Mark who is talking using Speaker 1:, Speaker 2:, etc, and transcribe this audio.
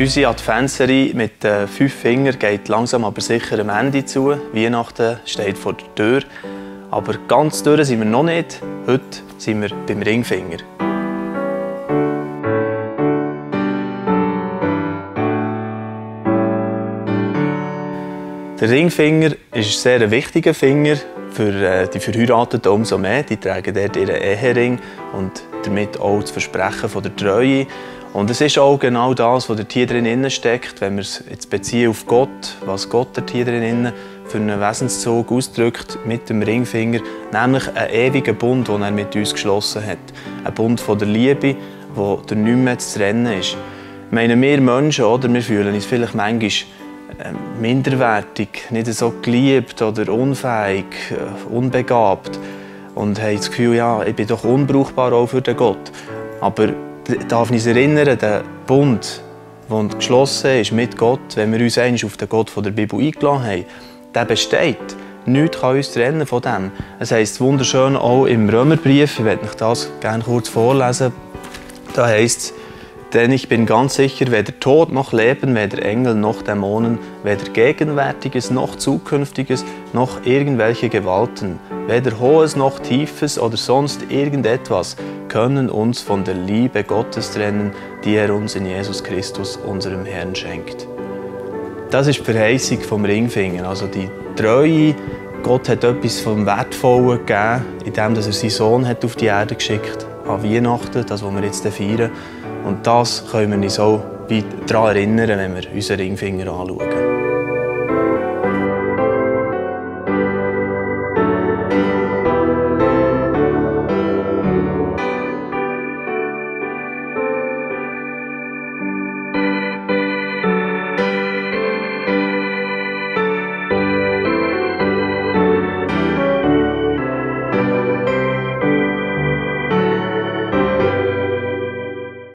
Speaker 1: Unsere Adventsserie mit den 5 Fingern geht langsam aber sicher am Ende zu. Weihnachten steht vor der Tür. Aber ganz durch sind wir noch nicht. Heute sind wir beim Ringfinger. Der Ringfinger ist ein sehr wichtiger Finger für die Verheirateten umso mehr. Die tragen dort ihren Ehering und damit auch das Versprechen von der Treue. Und es ist auch genau das, was hier drin steckt, wenn wir es jetzt beziehen auf Gott, was Gott hier drin für einen Wesenszug ausdrückt mit dem Ringfinger, nämlich einen ewigen Bund, den er mit uns geschlossen hat. Ein Bund von der Liebe, der nicht mehr zu trennen ist. Ich meine, wir Menschen, oder, wir fühlen uns vielleicht manchmal minderwertig, nicht so geliebt oder unfähig, unbegabt und haben das Gefühl, ja, ich bin doch unbrauchbar auch für den Gott. Aber ich darf uns erinnern, der Bund, der geschlossen ist mit Gott, wenn wir uns einmal auf den Gott der Bibel eingeladen haben, der besteht. Nichts kann uns trennen von dem. Es heisst wunderschön auch im Römerbrief, ich möchte euch das gerne kurz vorlesen, da heisst es: Denn ich bin ganz sicher, weder Tod noch Leben, weder Engel noch Dämonen, weder Gegenwärtiges noch Zukünftiges, noch irgendwelche Gewalten, weder Hohes noch Tiefes oder sonst irgendetwas können uns von der Liebe Gottes trennen, die er uns in Jesus Christus, unserem Herrn, schenkt. Das ist die Verheißung vom Ringfinger, also die Treue. Gott hat etwas vom Wertvollen gegeben, indem er seinen Sohn auf die Erde geschickt hat, an Weihnachten, das, was wir jetzt feiern. Und das können wir uns auch daran erinnern, wenn wir unseren Ringfinger anschauen.